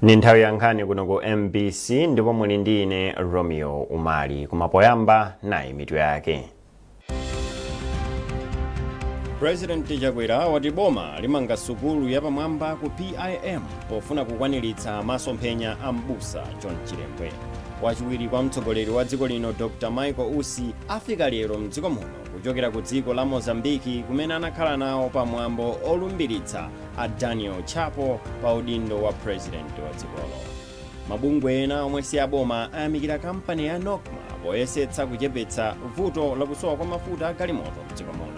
Ni nthawi ya nkhani kuno ku MBC ndipo muli ndi ine Romeo Umali. Koma poyamba nayi mitu yake. President Chakwera wati boma limanga sukulu yapamwamba ku PIM pofuna kukwaniritsa masomphenya a m'busa John Chilembwe. Wachiwiri kwa mtsogoleri wa dziko lino Dr Michael Usi afika lero mdziko muno kuchokera ku dziko la Mozambiki kumene anakhala nawo pamwambo olumbiritsa a Daniel Chapo pa udindo wa president wa dzikolo. Mabungwe ena omwe si aboma ayamikira kampani ya Nocma poyesetsa kuchepetsa vuto lakusowa kwa mafuta a galimoto mdziko muno.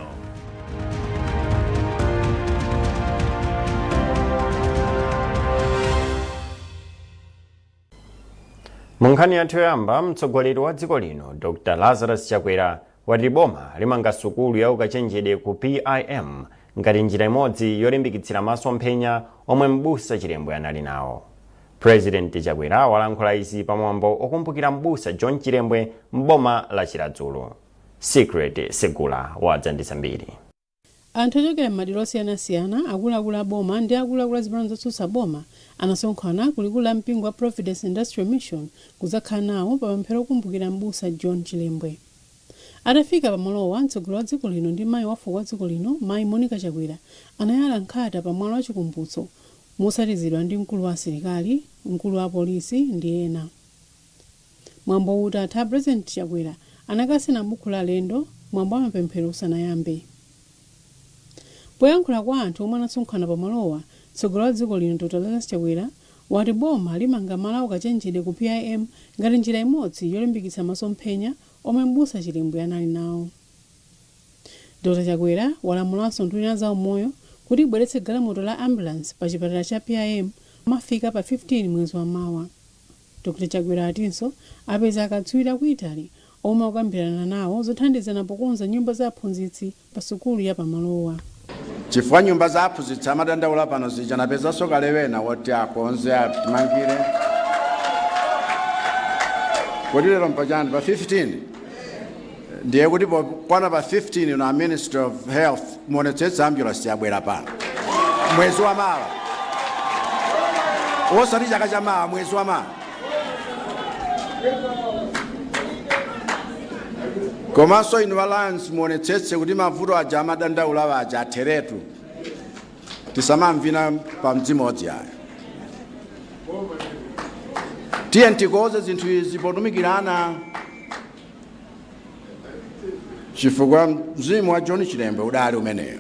Mu nkhani yathu yoyamba, mtsogoleri wa dziko lino Dr Lazarus Chakwera wati boma limanga sukulu ya ukachenjede ku PIM ngati njira imodzi yolimbikitsira masomphenya omwe m'busa Chilembwe anali nawo. President Chakwera walankhula izi pamwambo okumbukira m'busa John Chilembwe m'boma la Chiradzulu. Secret Segula wadza ndi zambiri. Anthu ochokera m'madera osiyanasiyana, akuluakulu a boma ndi akuluakulu a zipani zotsutsa boma anasonkhana ku likulu la mpingo wa Providence Industrial Mission kudzakhala nawo pa pemphero okumbukira m'busa John Chilembwe. Atafika pa malowa, mtsogoleri wa dziko lino ndi mayi wa fuko wa dziko lino, Mayi Monica Chakwera anayala nkhata pa mwala wa chikumbutso motsatizidwa ndi mkulu wa asilikali, mkulu wa apolisi ndi ena. Mwambowu utatha, President Chakwera anakasaina bukhu la alendo mwambo wa mapemphero usanayambe. Poyankhula kwa anthu omwe anasonkhana pa malowa, mtsogoleri wa dziko lino Dr Lazarus Chakwera wati boma limanga malo a ukachenjede ku PIM ngati njira imodzi yolimbikitsa masomphenya omwe m'busa Chilembwe anali nawo. Dr Chakwera walamulanso nduna ya zaumoyo kuti ibweretse galimoto la ambulance pa chipatala cha PIM pomafika pa 15 mwezi wa mawa. Dr Chakwera atinso apeza akatswiri aku Italy omwe akukambirana nawo zothandizana pokonza nyumba za aphunzitsi pa sukulu ya pamalowa. Chifukwa nyumba za aphunzitsi amadandaula pano zija napezanso kale wena woti akonze atimangire. Kodi lero mpachani pa 15? Ndiye kuti pokwana pa 15 ino a Minister of Health muonetsetse ambulance yabwera pano mwezi wa mawa, osati chaka cha mawa, mwezi wa mawa. Komanso inu a Lands muonetsetse kuti mavuto aja amadandaula aja atheretu, tisamamvina pa mdzimodzi ayo. Tiye tikoze zinthu izi potumikirana, chifukwa mzimu wa John Chilembwe udali umeneyo.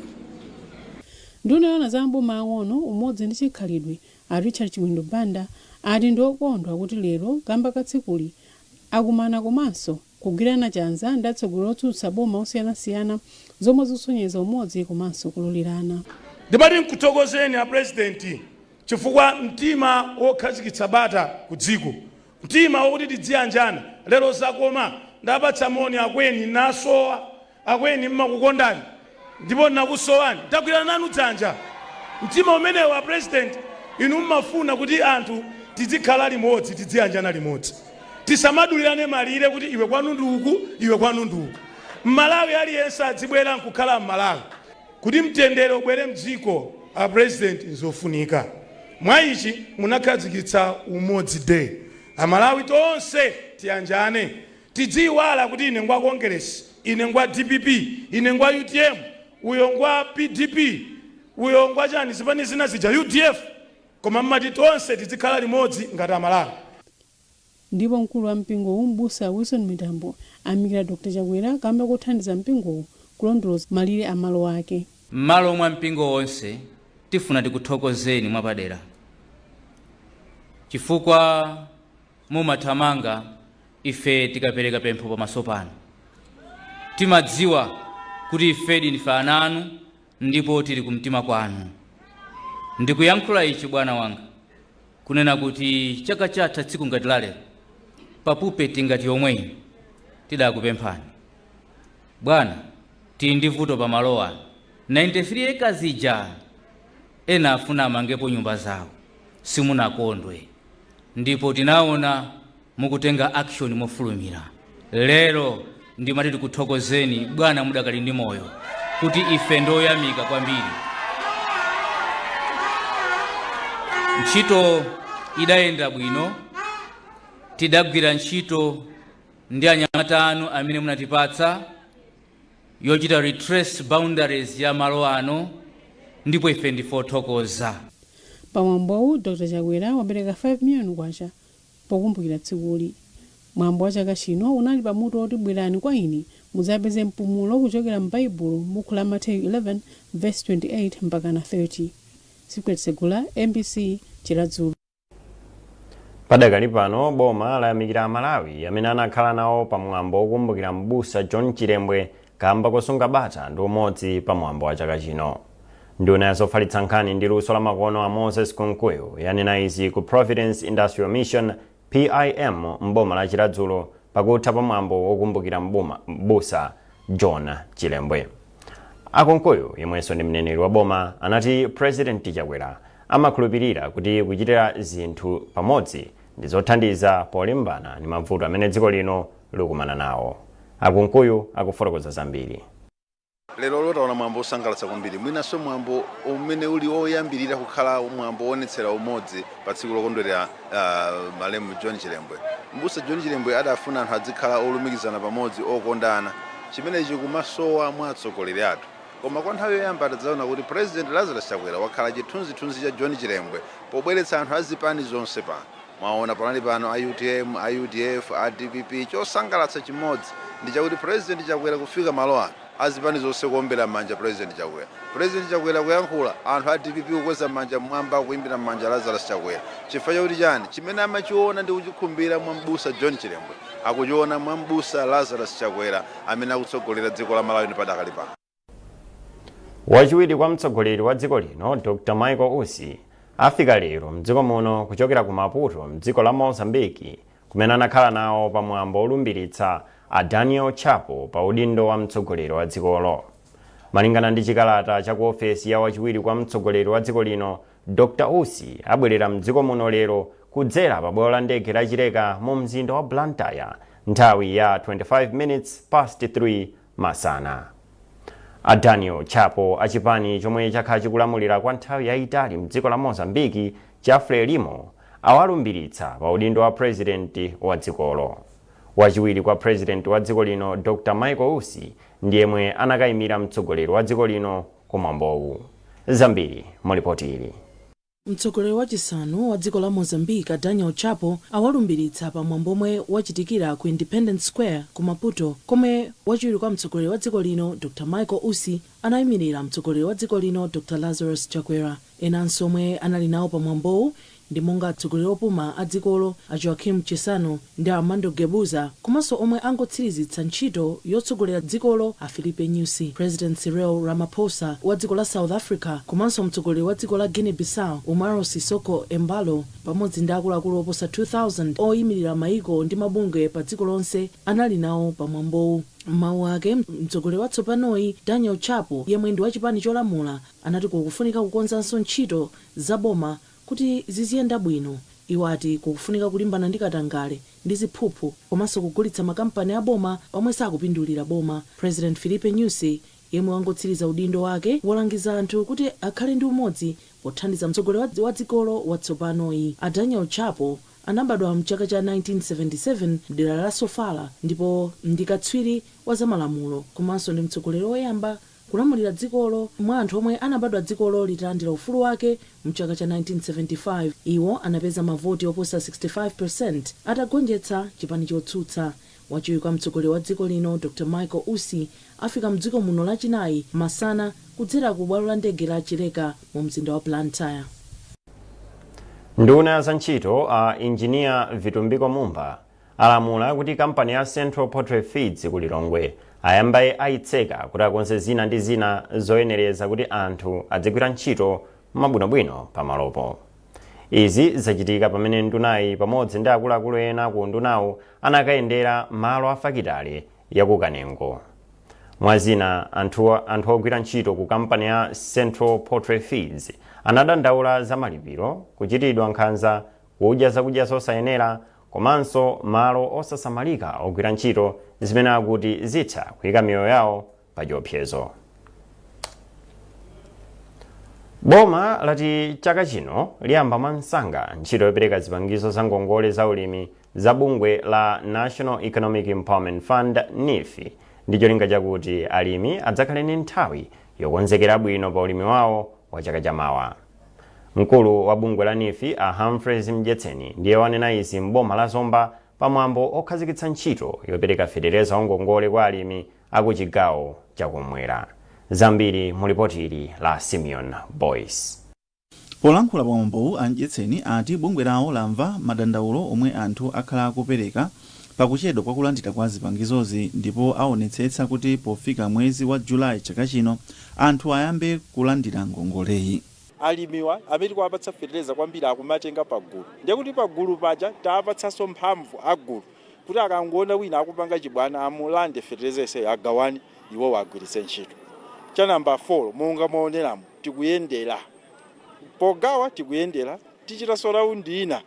Nduna yoona za maboma ang'ono, umodzi ndi chikhalidwe a Richard Chimwendo Banda ati ndi okondwa kuti lero kamba ka tsikuli akumana komanso kugwirana chanza ndi atsogoleri otsutsa boma osiyanasiyana zomwe zikusonyeza umodzi komanso kulolerana. Ndimati nkuthokozeni a President chifukwa mtima wokhazikitsa bata ku dziko, mtima wokuti tidziyanjana, lero zakoma. Ndapatsa moni akweni, nasowa akweni, mmakukondani ndipo nakusowani, ndagwirana nanu dzanja. Mtima umenewo a President inu mmafuna kuti anthu tizikhala limodzi, tidziyanjana limodzi, tisamadulirane malire kuti iwe kwanu ndi uku, iwe kwanu ndi uku. Mmalawi aliyense adzibwera nkukhala Mmalawi. Kuti mtendere ubwere mdziko a President nzofunika. Mwa ichi munakhazikitsa Umodzi Day. Amalawi tonse tiyanjane. Tidziiwala kuti ine ngwa Kongeresi, ine ngwa dpp, ine ngwa utm, uyo ngwa PDP, uyo ngwa chani zipani zina zija udf. Koma mmati tonse tizikhala limodzi ngati Amalawi. Ndipo mkulu wa mpingowu m'busa Wilson Mitambo ayamikira Dr Chakwera kamba kothandiza mpingowu kulondoloza malire a malo ake. M'malo mwa mpingo wonse tifuna tikuthokozeni mwapadera chifukwa mumathamanga ife tikapereka pempho pamaso panu. Timadziwa kuti ifedi ndife ana anu ndipo tili kumtima kwanu. Ndikuyankhula ichi bwana wanga kunena kuti chaka chatha tsiku ngati la lero pa pulpit ngati yomweyi tidakupemphani bwana, tili ndi vuto pa malo ano 93 acres ija ena afuna amangepo nyumba zawo, simunakondwe ndipo tinaona mukutenga action mofulumira. Lero ndimati tikuthokozeni bwana mudakali ndi moyo kuti ife ndoyamika kwambiri. Ntchito Idayenda bwino, tidagwira ntchito ndi anyamata anu amene munatipatsa yochita retrace boundaries ya malo ano, ndipo ife ndife othokoza. Pamwambowu, Dr Chakwera wapereka 5 miliyoni kwacha pokumbukira tsikuli. Mwambo wa chaka chino unali pamutu woti "Bwerani kwa ine mudzapeze mpumulo", kuchokera m'Baibulo, buku la Mateyu 11 verse 28 mpaka na 30. Secret Segula, MBC, Chiradzulu. Padakali pano, boma layamikira Amalawi amene anakhala nawo pamwambo wokumbukira Mbusa John Chilembwe kamba kosunga bata ndi umodzi pamwambo wa chaka chino. Nduna ya zofalitsa nkhani ndi luso la makono, a Moses Kunkuyu, yanena izi ku Providence Industrial Mission, PIM, mboma la Chiradzulo, pakutha pamwambo wokumbukira Mbusa John Chilembwe. Akunkuyu, yemwenso ndi mneneri wa boma, anati President Chakwera amakhulupirira kuti kuchitira zinthu pamodzi ndi zothandiza polimbana ndi mavuto amene dziko lino likumana nawo. Akunkuyu akufotokoza zambiri. Lero lotaona mwambo osangalatsa kwambiri, mwinanso mwambo umene uli oyambirira kukhala mwambo woonetsera umodzi pa tsiku lokondwerera malemu John Chilembwe. Mbusa John Chilembwe adafuna anthu adzikhala olumikizana pamodzi, okondana, chimenechi kumasowa mwa atsogoleri athu. Koma kwa nthawi yoyamba tadzaona kuti President Lazarus Chakwera wakhala chithunzithunzi cha John Chilembwe pobweretsa anthu azipani zonse pano. Mwaona panali pano a UTM, a UDF, a DPP. Chosangalatsa chimodzi ndi chakuti President Chakwera kufika malo ano, azipani zonse kuombera m'manja President Chakwera. President Chakwera kuyankhula, anthu a DPP kukweza m'manja mmwamba, kuimbira m'manja Lazarus Chakwera. Chifukwa chakuti chani? Chimene amachiona ndi kuchikhumbira mwa Mbusa John Chilembwe akuchiona mwa Mbusa Lazarus Chakwera amene akutsogolera dziko la Malawi ndi padakali pano. Wachiwiri kwa mtsogoleri wa dziko lino, Dr Michael Usi, afika lero mdziko muno kuchokera ku Maputo mdziko la Mozambiki, kumene anakhala nawo pamwambo olumbiritsa a Daniel Chapo pa udindo wa mtsogoleri wa dzikolo. Malingana ndi chikalata cha ku ofesi ya wachiwiri kwa mtsogoleri wa dziko lino, Dr Usi abwerera mdziko muno lero kudzera pa bwalo la ndege la Chileka mu mzinda wa Blantyre nthawi ya 25 minutes past 3 masana. A Daniel Chapo, achipani chomwe chakhala chikulamulira kwa nthawi yayitali mdziko la Mozambiki cha Frelimo, awalumbiritsa pa udindo wa president wa dzikolo. Wachiwiri kwa president wa dziko lino, Dr Michael Usi, ndiyemwe anakayimira mtsogoleri wa dziko lino kumwambowu. Zambiri mu ripoti ili. Mtsogoleri wachisanu wa dziko la Mozambique, Daniel Chapo, awalumbiritsa pa mwambo omwe wachitikira ku Independence Square ku Maputo, komwe wachiwiri kwa mtsogoleri wa dziko lino, Dr Michael Usi, anayimirira mtsogoleri wa dziko lino, Dr Lazarus Chakwera. Enanso omwe anali nawo pa mwambowu ndi monga atsogoleri opuma a dzikolo, a Joaquim Chissano ndi Armando Guebuza, komanso omwe angotsirizitsa ntchito yotsogolera dzikolo, a Filipe Nyusi, President Cyril Ramaphosa wa dziko la South Africa, komanso mtsogoleri wa dziko la Guinea Bissau, Umaro Sissoco Embalo, pamodzi ndi akuluakulu oposa 2000 oyimirira mayiko ndi mabungwe pa dziko lonse anali nawo pa mwambowu. Mawu ake, mtsogoleri watsopanoyi, Daniel Chapo, yemwe ndi wachipani cholamula, anati kukufunika kukonzanso ntchito za boma kuti ziziyenda bwino. Iwo ati kukufunika kulimbana ndi katangale ndi ziphuphu, komanso kugulitsa makampani aboma omwe sakupindulira boma. President Filipe Nyusi, yemwe wangotsiriza udindo wake, walangiza anthu kuti akhale ndi umodzi pothandiza mtsogoleri wa dzikolo watsopanoyi. A Daniel Chapo anabadwa mchaka cha 1977 mdera la Sofala ndipo ndi katswiri wa zamalamulo, komanso ndi mtsogoleri woyamba kulamulira dzikolo mwa anthu omwe anabadwa dzikolo litalandira ufulu wake mchaka cha 1975. Iwo anapeza mavoti oposa 65% atagonjetsa chipani chotsutsa. Wachiwiri kwa mtsogoleri wa dziko lino, Dr Michael Usi, afika mdziko muno Lachinayi masana kudzera ku bwalo la ndege la Chileka mu mzinda wa Blantyre. Nduna ya zantchito, a Injiniya Vitumbiko Mumba, alamula kuti kampani ya Central Poultry Feeds ku Lilongwe ayambe ayitseka kuti akonze zina ndi zina zoyenereza kuti anthu adzigwira ntchito mabwinobwino pamalopo. Izi zachitika pamene ndunayi pamodzi ndi akuluakulu ena ku ndunawu anakayendera malo a fakitale ya ku Kanengo. Mwazina, anthu ogwira ntchito ku kampani ya Central Poultry Feeds anadandaula za malipiro, kuchitidwa nkhanza, kudya zakudya zosayenera, komanso malo osasamalika ogwira ntchito, zimene akuti zitha kuyika miyoyo yawo pa chiopsezo. Boma lati chaka chino liyamba mwansanga ntchito yopereka zipangizo za ngongole za ulimi za bungwe la National Economic Empowerment Fund, NEEF, ndi cholinga chakuti alimi adzakhale ndi nthawi yokonzekera bwino pa ulimi wawo wa chaka chamawa. Mkulu wa bungwe la NEEF, a Humphreys Mdyetseni, ndiye wanena izi m'boma la Zomba pamwambo okhazikitsa ntchito yopereka fetereza wa ngongole kwa alimi akuchigawo chakumwera. Zambiri mu lipoti ili la Simeon Boyce. Polankhula pamwambowu, a Mdyetseni ati bungwe lawo lamva madandaulo omwe anthu akhala akupereka pakuchedwa kwa kulandira kwa zipangizozi, ndipo aonetsetsa kuti pofika mwezi wa Julayi chaka chino anthu ayambe kulandira ngongoleyi. Alimiwa amene tikuwapatsa fetereza kwambiri akumatenga pagulu, ndiye kuti pagulu paja taapatsanso mphamvu agulu kuti akangoona wina akupanga chibwana amulande fetereza iseyo, agawane, iwowo agwiritse ntchito. Cha namba 4, monga maoneramo, tikuyendera pogawa, tikuyendera, tichitanso raundi ina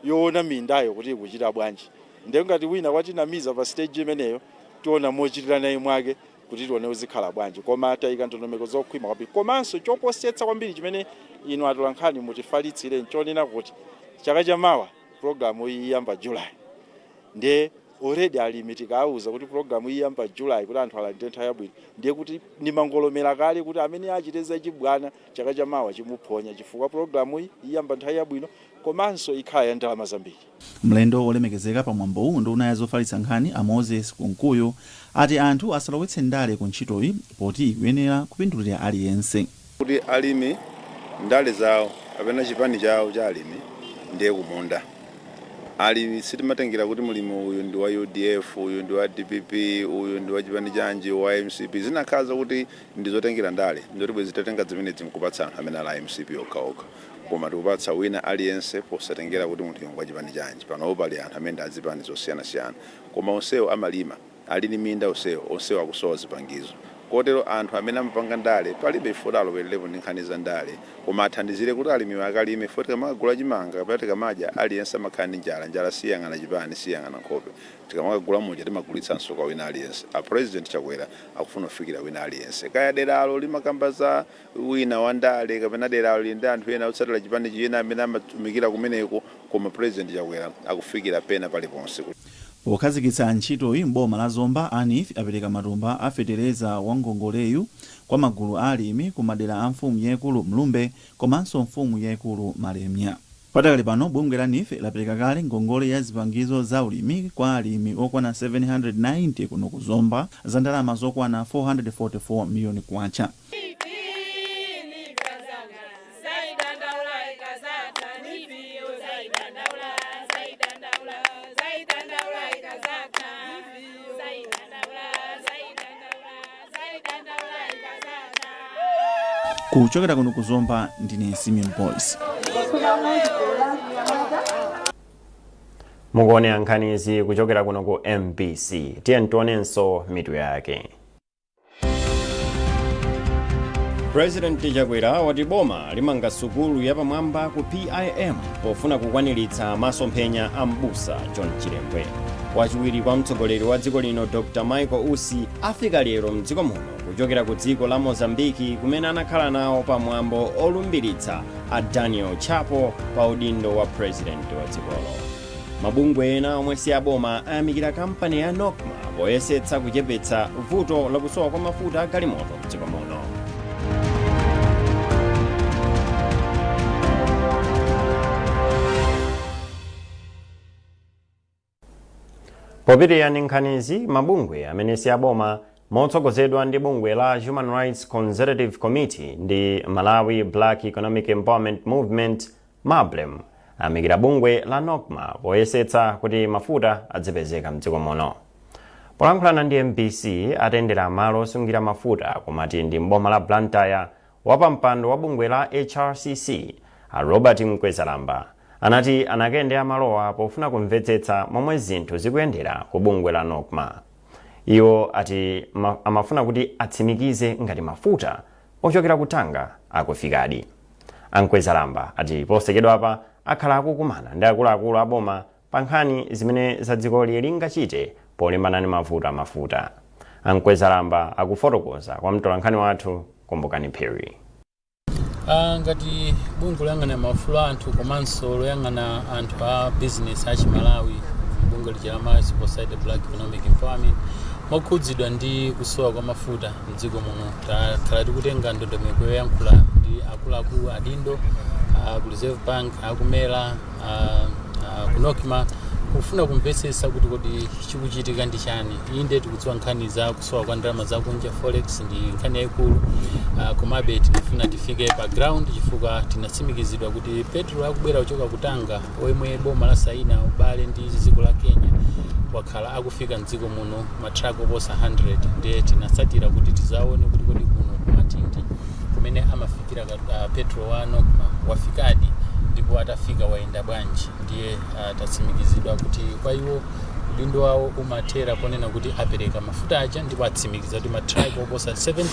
yoona mindayo kuti ikuchita bwanji. Ndiye ngati wina watinamiza pa stage imeneyo, tiona mochitira naye mwake kuti tione uzikhala bwanji, koma tayika ndondomeko zokhwima kwambiri. Komanso choposetsa kwambiri chimene inu atolankhani mutifalitsire nchonena kuti chaka chamawa programu iyi iyamba July. Ndiye already alimi tikawuza kuti programu iyi iyamba July kuti anthu alandire nthawi yabwino, ndiye kuti ndimangolomera kale kuti amene achite zachibwana chaka chamawa chimuphonya, chifukwa programu iyi iyamba nthawi yabwino komanso ikhala ya ndalama zambiri. Mlendo wolemekezeka pamwambowu, nduna ya zofalitsa nkhani a Moses Kunkuyu, ati anthu asalowetse ndale ku ntchitoyi poti ikuyenera kupindulira aliyense. Kuti alimi ndale zawo kapena chipani chawo cha alimi ndiye kumunda. Alimi sitimatengera kuti mulimi uyu ndi wa UDF, uyu ndi wa DPP, uyu ndi wa chipani chanji, wa MCP. Zinakhala zakuti ndizotengera ndale, ndoti bwezi titatenga zimenezi nkupatsa anthu amene ali a MCP okhaokha, koma tikupatsa wina aliyense posatengera kuti munthu wa chipani chanji. Panopo pali anthu amene ndi azipani zosiyanasiyana, koma onsewo amalima, ali ndi minda onsewo, onsewo akusowa zipangizo. Kotero anthu amene amapanga ndale palibe ifoti alowererepo ndi nkhani za ndale, koma athandizire kuti alimiwo akalime. Foti tikamakagula chimanga kapena tikamadya, aliyense amakhala ndi njala. Njala siyang'ana chipani, siyang'ana nkhope. Tikamakagula muja timagulitsanso kwa wina aliyense. A President Chakwera akufuna kufikira wina aliyense, kaya deralo limakamba za wina wa ndale kapena deralo lili ndi anthu ena otsatira chipani china amene amatumikira kumeneko, koma President Chakwera akufikira pena paliponse. Pokhazikitsa ntchitoyi m'boma la Zomba, a NEEF apereka matumba a fetereza wa ngongoleyu kwa magulu a alimi ku madera a mfumu yaikulu Mlumbe komanso mfumu yaikulu Malemia. Patakali pano, bungwe la NEEF lapereka kale ngongole ya zipangizo za ulimi kwa alimi okwana 790 kuno ku Zomba za ndalama zokwana 444 miliyoni kwacha. Kuchokera kuno ku Zomba, ndine Simeon Boyce. Mukuonera nkhanizi kuchokera kuno ku MBC. Tiye tionenso mitu yake. President Chakwera wati boma limanga sukulu yapamwamba ku PIM pofuna kukwaniritsa masomphenya a Mbusa John Chilembwe. Wachiwiri kwa mtsogoleri wa dziko lino Dr Michael Usi afika lero mdziko muno kuchokera ku dziko la Mozambiki kumene anakhala nawo pamwambo olumbiritsa a Daniel Chapo pa udindo wa president wa dzikolo. Mabungwe ena omwe si aboma ayamikira kampani ya NOCMA poyesetsa kuchepetsa vuto lakusowa kwa mafuta a galimoto mdziko muno. Popitirira ndi nkhanizi, mabungwe amene si aboma motsogozedwa ndi bungwe la Human Rights Consultative Committee ndi Malawi Black Economic Empowerment Movement, MABLEM, ayamikira bungwe la NOCMA poyesetsa kuti mafuta adzipezeka mdziko muno. Polankhulana ndi MBC atayendera malo osungira mafuta ku Matindi m'boma la Blantyre, wapampando wa bungwe la HRCC a Robert Mkwezalamba anati anakayendera malowa pofuna kumvetsetsa momwe zinthu zikuyendera ku bungwe la NOCMA. Iwo ati amafuna kuti atsimikize ngati mafuta ochokera ku Tanga akufikadi. A Mkwezalamba ati posachedwapa akhala akukumana ndi akuluakulu a boma pa nkhani zimene za dzikoli lingachite polimbana ndi mavuto a mafuta. A Mkwezalamba akufotokoza kwa mtolankhani wathu Kumbukani Phiri. Ngati bungwe loyang'ana maufulu a anthu komanso loyang'ana anthu a business a Chimalawi, bungwe lija la Malawi Civil Society Black Economic Empowerment, mokhudzidwa ndi kusowa kwa mafuta mdziko muno, takhala tikutenga ndondomeko yoyankhula ndi akuluakulu adindo ku Reserve Bank, aku MERA, ku NOCMA, kufuna kumvetsetsa kuti kodi chikuchitika ndi chani. Inde, tikudziwa nkhani za kusowa kwa ndalama zakunja, forex, ndi nkhani yayikulu, komabe tinafuna tifike pa ground chifukwa tinatsimikizidwa kuti petrol akubwera kuchoka ku Tanga, omwe boma la saina ubale ndi dziko la Kenya, wakhala akufika mdziko muno matraki oposa 100. Ndiye tinatsatira kuti tizaone kuti kodi kuno kumatindi kumene amafikira petrol wa NOCMA wafikadi, ndipo atafika wayenda bwanji. Ndiye tatsimikizidwa kuti kwa iwo udindo wawo umathera ponena kuti apereka mafuta aja, ndipo atsimikiza kuti matraki oposa 17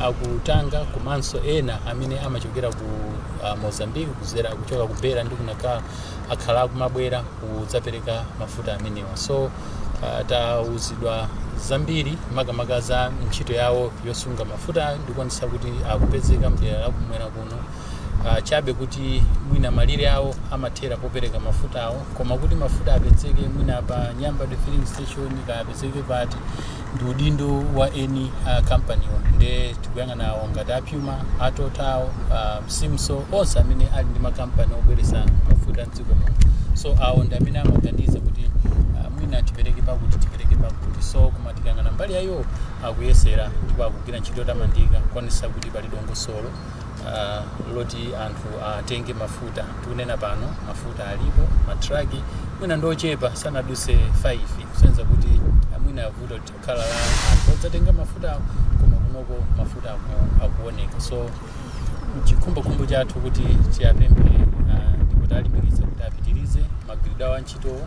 aku Tanga komanso ena amene amachokera ku Mozambique kuzera kuchoka ku Beira ndi kunaka akhala akumabwera kudzapereka mafuta amenewa. So tauzidwa zambiri makamaka za ntchito yawo yosunga mafuta ndikuonetsa kuti akupezeka mdera la kumwera kuno, chabe kuti mwina malire awo amathera popereka mafuta awo, koma kuti mafuta apezeke mwina pa Nyambadwe filling station kapezeke pati ndi udindo wa eni kampaniwo. Nde tikuyang'ana awo ngati a Puma, a Total, Simso, onse amene ali ndi makampani obweretsa mafuta mdziko muno. So awo ndi amene amaganiza kuti mwina tipereke pakuti, tipereke pakuti. So koma tikayang'ana mbali yayo, akuyesera ndipo akugwira ntchito yotamandika kuonetsa kuti pali dongosolo loti anthu atenge mafuta. Tikunena pano mafuta alipo, matraki mwina ndochepa, sanaduse 5, kusonyeza kuti mwina vuto kukhala la anthu odzatenga mafuta, koma kunoko mafuta akuoneka. So chikhumbokhumbo chathu kuti tiyapemphe ndipo talimbikitsa kuti apitirize magwiridwe awo a ntchitowo.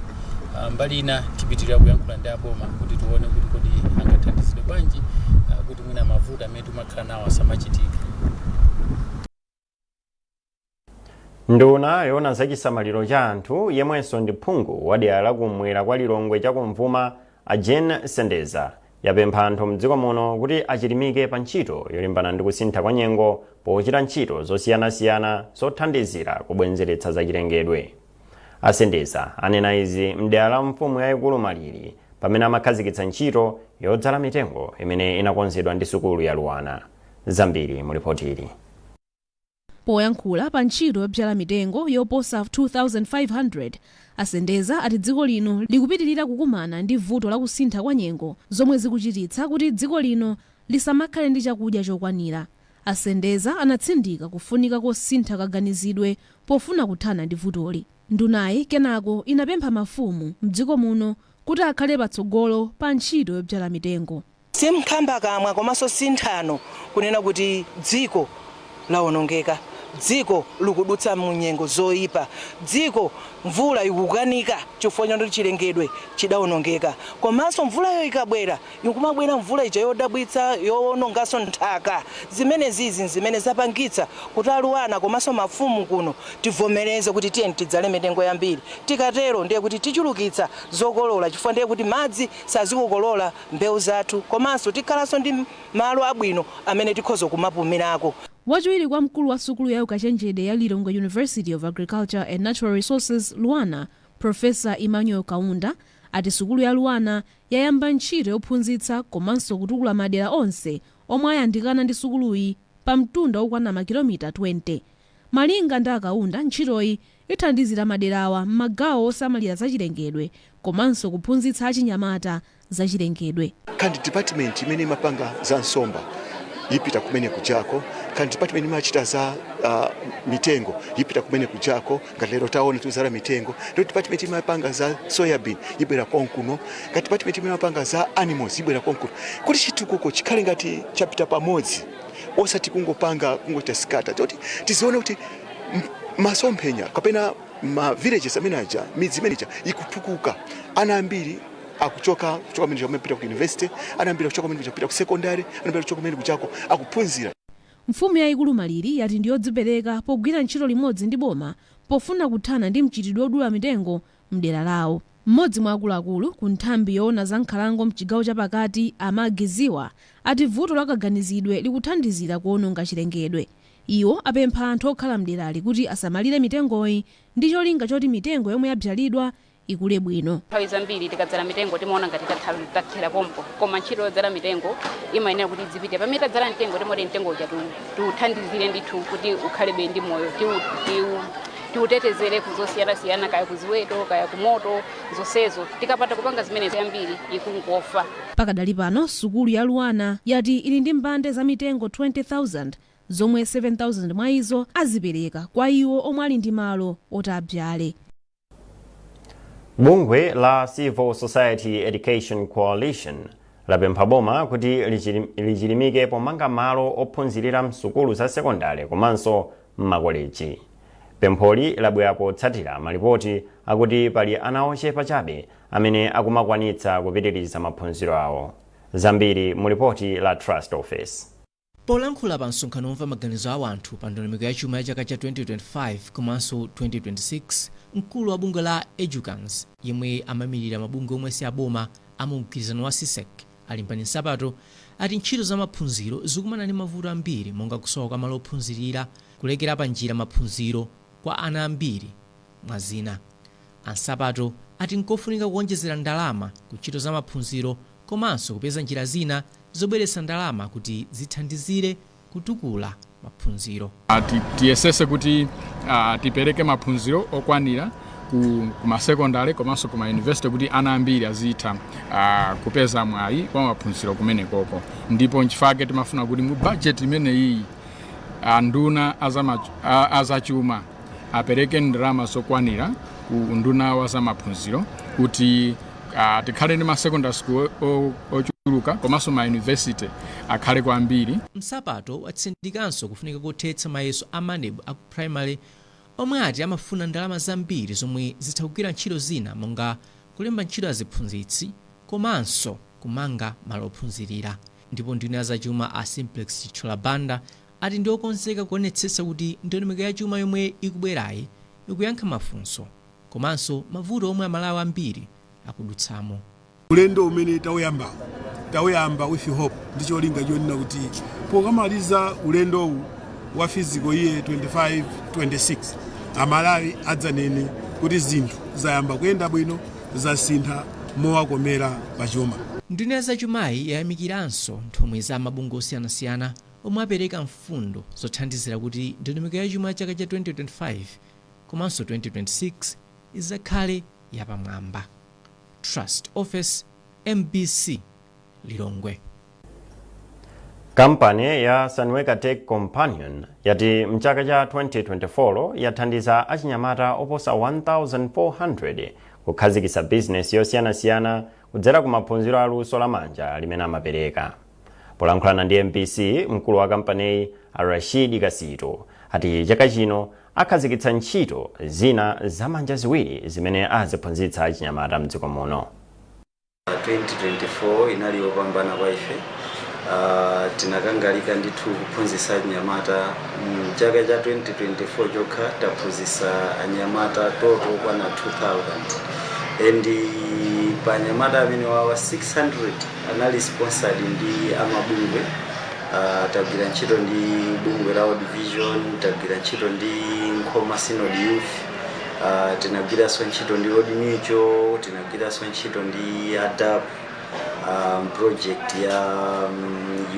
Mbali ina tipitirira kuyankhula ndi aboma kuti tione kuti kodi angathandizidwe bwanji kuti mwina mavuto amene timakhala nawo asamachitika. Nduna yoona zachisamaliro cha anthu, yemwenso ndi phungu wa dera lakumwera kwa Lilongwe chakumvuma, a Jane Sendeza, yapempha anthu mdziko muno kuti achilimike pa ntchito yolimbana ndi kusintha kwa nyengo pochita ntchito zosiyanasiyana zothandizira kubwezeretsa zachilengedwe. Asendeza anena izi mdera la mfumu yayikulu Malili pamene amakhazikitsa ntchito yodzala mitengo imene inakonzedwa ndi sukulu ya Luanar. Zambiri mu ripoti ili. Poyankhula pa ntchito yobzala mitengo yoposa 2500, Asendeza ati dziko lino likupitirira kukumana ndi vuto la kusintha kwa nyengo zomwe zikuchititsa kuti dziko lino lisamakhale ndi chakudya chokwanira. Asendeza anatsindika kufunika kosintha kaganizidwe pofuna kuthana ndi vutoli. Ndunayi kenako inapempha mafumu mdziko muno kuti akhale patsogolo pa ntchito yobzala mitengo. Simkhamba kamwa komanso sinthano kunena kuti dziko lawonongeka, dziko likudutsa mu nyengo zoyipa, dziko mvula ikukanika chifukwa choti chilengedwe chidawonongeka, komanso mvulayo ikabwera ikumabwera mvula ija yodabwitsa yowononganso nthaka. Zimenezizi zimene zapangitsa kuti a Luanar komanso mafumu kuno tivomereze kuti tiyeni tidzale mitengo yambiri. Tikatero ndiye kuti tichulukitsa zokolola, chifukwa ndiye kuti madzi sazikokolola mbewu zathu, komanso tikhalanso ndi malo abwino amene tikhoza kumapumirako. Wachiwiri kwa mkulu wa sukulu ya ukachenjede ya Lilongwe University of Agriculture and Natural Resources, Luanar, Professor Emmanuel Kaunda, ati sukulu ya Luanar yayamba ntchito yophunzitsa komanso kutukula madera onse omwe ayandikana ndi sukuluyi pa mtunda okwana makilomita 20. Malinga ndi Akaunda, ntchitoyi ithandizira maderawa m'magawo osamalira zachilengedwe komanso kuphunzitsa achinyamata zachilengedwe. Kandi department imene imapanga za nsomba ipita kumene kujako, kandi department imachita za mitengo ipita kumene kujako. Ngati lero taona tuzala mitengo, ndo department imapanga za soybean ibwera konkuno, ngati department imapanga za animals ibwera konkuno, kuti chitukuko chikhale ngati chapita pamodzi, osati kungopanga kungochita scatter. Toti tizione kuti masomphenya kapena ma villages amene aja, midzi imene ija ikutukuka, ana ambiri akuchoka kuchoka kumene kumapita ku university, ana ambiri akuchoka kumene kupita ku secondary, ana ambiri akuchoka kumene kuchako akuphunzira. Mfumu yayikulu Malili yati ndiyodzipereka pogwira ntchito limodzi ndi boma pofuna kuthana ndi mchitidwe wodula mitengo mdera lawo. Mmodzi mwa akuluakulu ku nthambi yoona za nkhalango mchigawo chapakati, Amagiziwa, ati vuto la kaganizidwe likuthandizira kuononga chilengedwe. Iwo apempha anthu okhala mderali kuti asamalire mitengoyi ndi cholinga choti mitengo yomwe yabzalidwa ikule bwino. Nthawi zambiri tikadzala mitengo timaona ngati tathera pompo, koma ntchito yodzala mitengo imayenera kuti izipite. Pamene tadzala mtengo, timoti mtengo uja tiuthandizire ndithu kuti ukhalebe ndi moyo, tiutetezere kuzosiyanasiyana, kaya kuziweto, kaya kumoto, zonsezo. Tikapanda kupanga zimenezo, yambiri ikungofa. Pakadali pano, sukulu ya Luanar yati ili ndi mbande za mitengo 20,000, zomwe 7,000 mwa izo azipereka kwa iwo omwe ali ndi malo oti abzale. Bungwe la Civil Society Education Coalition lapempha boma kuti lichilimike pomanga malo ophunzirira msukulu za sekondale komanso m'makoleji. Pempholi labwera potsatira malipoti akuti pali ana ochepa chabe amene akumakwanitsa kupitiriza maphunziro awo. Zambiri mu lipoti la Trust Office. Polankhula pa msonkhano womva maganizo a anthu pa ndondomeko ya chuma ya chaka cha 2025 komanso 2026, mkulu wa bungwe la Edukans, yemwe amayimirira mabungwe omwe si aboma amumgwirizano wa CSEC, Alimbani Nsapato, ati ntchito za maphunziro zikumana ndi mavuto ambiri, monga kusowa kwa malo ophunzirira, kulekera pa njira maphunziro kwa ana ambiri, mwa zina. Ansapato ati nkofunika kuonjezera ndalama ku ntchito za maphunziro komanso kupeza njira zina zobweretsa ndalama kuti zithandizire kutukula maphunziro. Tiyesese kuti tipereke maphunziro okwanira ku masekondari komanso ku mayunivesiti, kuti ana ambiri azitha kupeza mwayi wa maphunziro kumenekoko. Ndipo nchifukwa timafuna kuti mu budget imeneyi anduna azachuma apereke ndalama zokwanira ku unduna wa zamaphunziro, kuti tikhale ndi ma secondary school ochuluka komanso ma university akhale kwambiri. Nsapato watsindikanso kufunika kothetsa mayeso a MANEB aku primary, omwe ati amafuna ndalama zambiri zomwe zitha kugwira ntchito zina, monga kulemba ntchito aziphunzitsi komanso kumanga malo ophunzirira. Ndipo nduna ya zachuma a Simplex Chithyola Banda ati ndi okonzeka kuonetsetsa kuti ndondomeko ya chuma yomwe ikubwerayi ikuyankha mafunso komanso mavuto omwe Amalawi ambiri akudutsamo. Ulendo umene tauyambawo, tauyamba with hope ndi cholinga chonena kuti pokamaliza ulendowu wa fiscal year 25 26, Amalawi adzanene kuti zinthu zayamba kuyenda bwino, zasintha mowakomera pachuma. Nduna ya zachumayi yayamikiranso nthumwi za mabungwe osiyanasiyana omwe apereka mfundo zothandizira kuti ndondomeko ya chuma ya chaka cha 2025 komanso 2026 izakhale yapamwamba. Trust Office, MBC, Lilongwe. Kampani ya Sunweka Tech Companion yati mchaka cha 2024 yathandiza achinyamata oposa 1400 kukhazikitsa bizinesi yosiyanasiyana kudzera ku maphunziro aluso lamanja limene amapereka. Polankhulana ndi MBC, mkulu wa kampaniyi Rashid Kasito ati chaka chino akhazikitsa ntchito zina zamanja ziwiri zimene aziphunzitsa achinyamata mdziko muno. 2024 inali yopambana kwa ife. Tinakangalika ndithu kuphunzitsa anyamata. Mchaka cha 2024 chokha taphunzitsa anyamata total okwana 2000, and pa anyamata amene wawa, 600 anali sponsored ndi amabungwe. Tagwira ntchito ndi bungwe la World Vision, tagwira ntchito ndi Nkhoma Synod Youth, tinagwiranso ntchito ndi Old Mutual, tinagwiranso ntchito ndi ADAP, project ya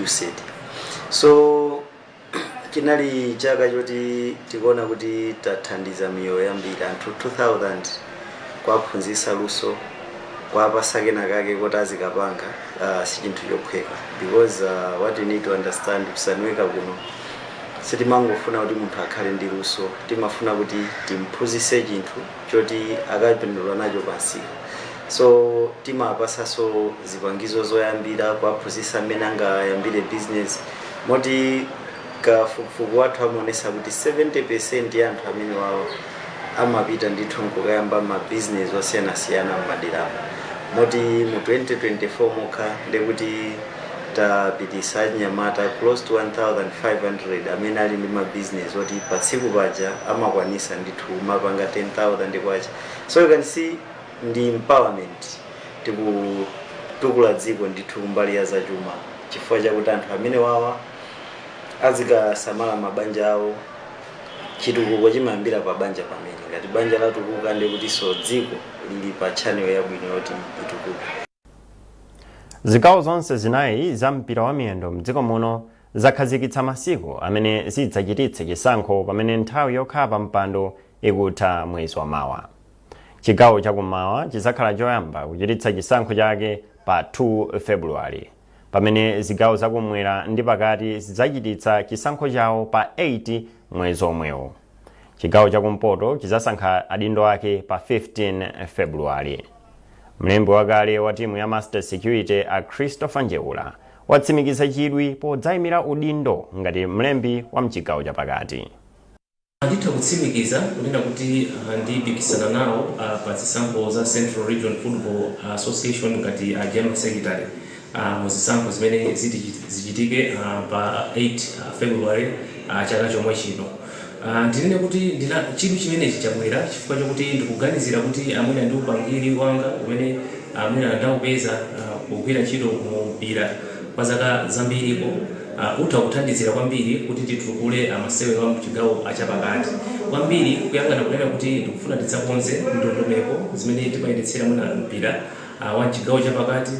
USAID. So chinali chaka choti tikuona kuti tathandiza miyoyo yambiri, anthu 2000, kuwaphunzitsa luso, kuwapasa kenakake kuti azikapanga, si chinthu chophweka, because what you need to understand, ku Sunweka kuno sitimangofuna kuti munthu akhale ndi luso, timafuna kuti timphunzitse chinthu choti akapindula nacho pansika. So timapasanso zipangizo zoyambira, kuwaphunzitsa mmene angayambire business, moti kafukufuku wathu amaonesa kuti 70% ya anthu amene wawo amapita ndithu nkukayamba ma business osiyanasiyana m'maderamo. Moti mu 2024 mokha ndekuti tapitisa anyamata close to 1500 amene ali ndi ma business oti pa tsiku paja amakwanisa ndithu mapanga 10,000 kwacha. So you can see ndi empowerment, tikutukula dziko ndithu kumbali ya zachuma, chifukwa chakuti anthu amene wawa Azikasamala mabanja awo. Chitukuko chimayambira pa banja pamene ngati banja latukuka, ndi kutinso dziko lili pa channel yabwino yoti itukuke. Zigawo zonse zinayi za mpira wa miyendo mdziko muno zakhazikitsa masiku amene zidzachititse chisankho pamene nthawi yokhala pa mpando ikutha mwezi wa mawa. Chigawo chakummawa chidzakhala choyamba kuchititsa chisankho chake pa 2 Februwale, pamene zigawo zakumwera ndi pakati zidzachititsa chisankho chawo pa 8 mwezi omwewo. Chigawo chakumpoto chidzasankha adindo ake pa 15 Februwale. Mlembi wakale wa timu ya Master Security, a Christopher Njeula, watsimikiza chidwi podzayimira udindo ngati mlembi wa mchigawo chapakati. Nditha kutsimikiza kunena kuti ndipikisana nawo pa zisankho za Central Region Football Association ngati general secretary mu zisankho zimene ziti zichitike pa 8 February chaka chomwe chino. Ndinene kuti ndina chidwi chimenechi chabwera chifukwa chokuti ndikuganizira kuti amwina ndi upangiri wanga umene mwina ndaupeza kugwira ntchito mu mpira kwa zaka zambiriko utha kuthandizira kwambiri kuti titukule masewero a mchigawo chapakati, kwambiri kuyang'ana kunena kuti ndikufuna tidzakonze ndondomeko zimene timayendetsera mwina mpira wa mchigawo chapakati,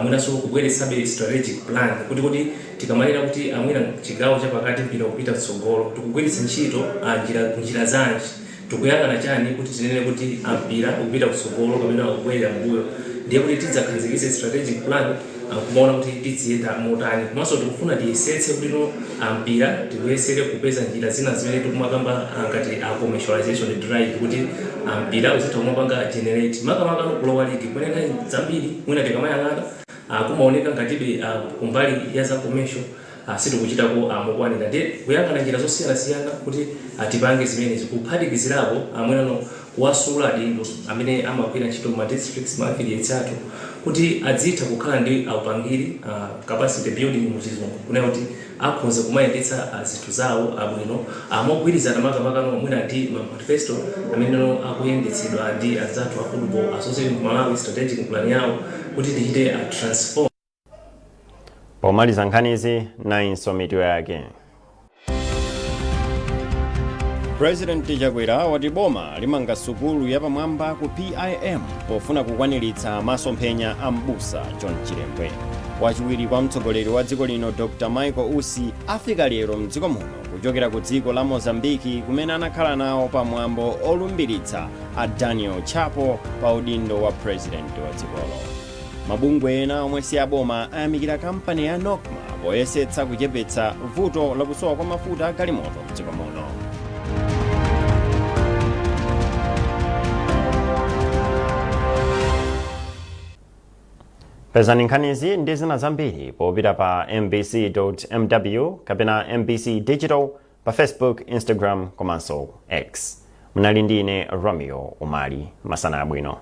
mwinanso kubweretsabe strategic plan kuti tikamanena kuti amwina chigawo chapakati mpira kupita kutsogolo, tikugwiritsa ntchito njira zanji, tikuyang'ana chani kuti tinene kuti mpira ukupita kutsogolo kapena ukubwerera mbuyo? Ndiye kuti tidzakhazikitse strategic plan kumaona kuti tiziyenda motani. Komanso tikufuna tiyesetse kuti no mpira tikuyesere kupeza njira zina zimene tikumakamba ngati commercialization drive, kuti mpira uzitha kumapanga generate, makamaka no kulowa league, kumene nthawi zambiri mwina tikamayang'ana kumaoneka ngatibe kumbali ya za commercial sitikuchitako mokwanira. Ndiye kuyang'ana njira zosiyanasiyana kuti tipange zimenezi, kuphatikizirapo mwinano kuwasula adindo amene amagwira ntchito ma districts, ma affiliates athu, kuti adzitha kukhala ndi upangiri, capacity building muchizungu, kunena kuti akhoza kumayendetsa zinthu zawo abwino mogwirizana makamakano mwina ndi ma manifesto amene akuyendetsedwa ndi anzathu a Football Association of Malawi, strategic plan yawo, kuti tichite transform. Pomaliza nkhanizi, nayinso mitu yake. President Chakwera wati boma limanga sukulu yapamwamba ku PIM pofuna kukwaniritsa masomphenya a Mbusa John Chilembwe. Wachiwiri kwa mtsogoleri wa dziko lino, Dr Michael Usi, afika lero mdziko muno kuchokera ku dziko la Mozambiki, kumene anakhala nawo pamwambo olumbiritsa a Daniel Chapo pa udindo wa president wa dzikolo. Mabungwe ena omwe si aboma ayamikira kampani ya NOCMA poyesetsa kuchepetsa vuto lakusowa kwa mafuta a galimoto mdziko muno. Pezani nkhanizi ndi zina zambiri popita pa mbc.mw kapena MBC Digital pa Facebook, Instagram komanso X. Munali ndi ine Romeo Umali. Masana abwino.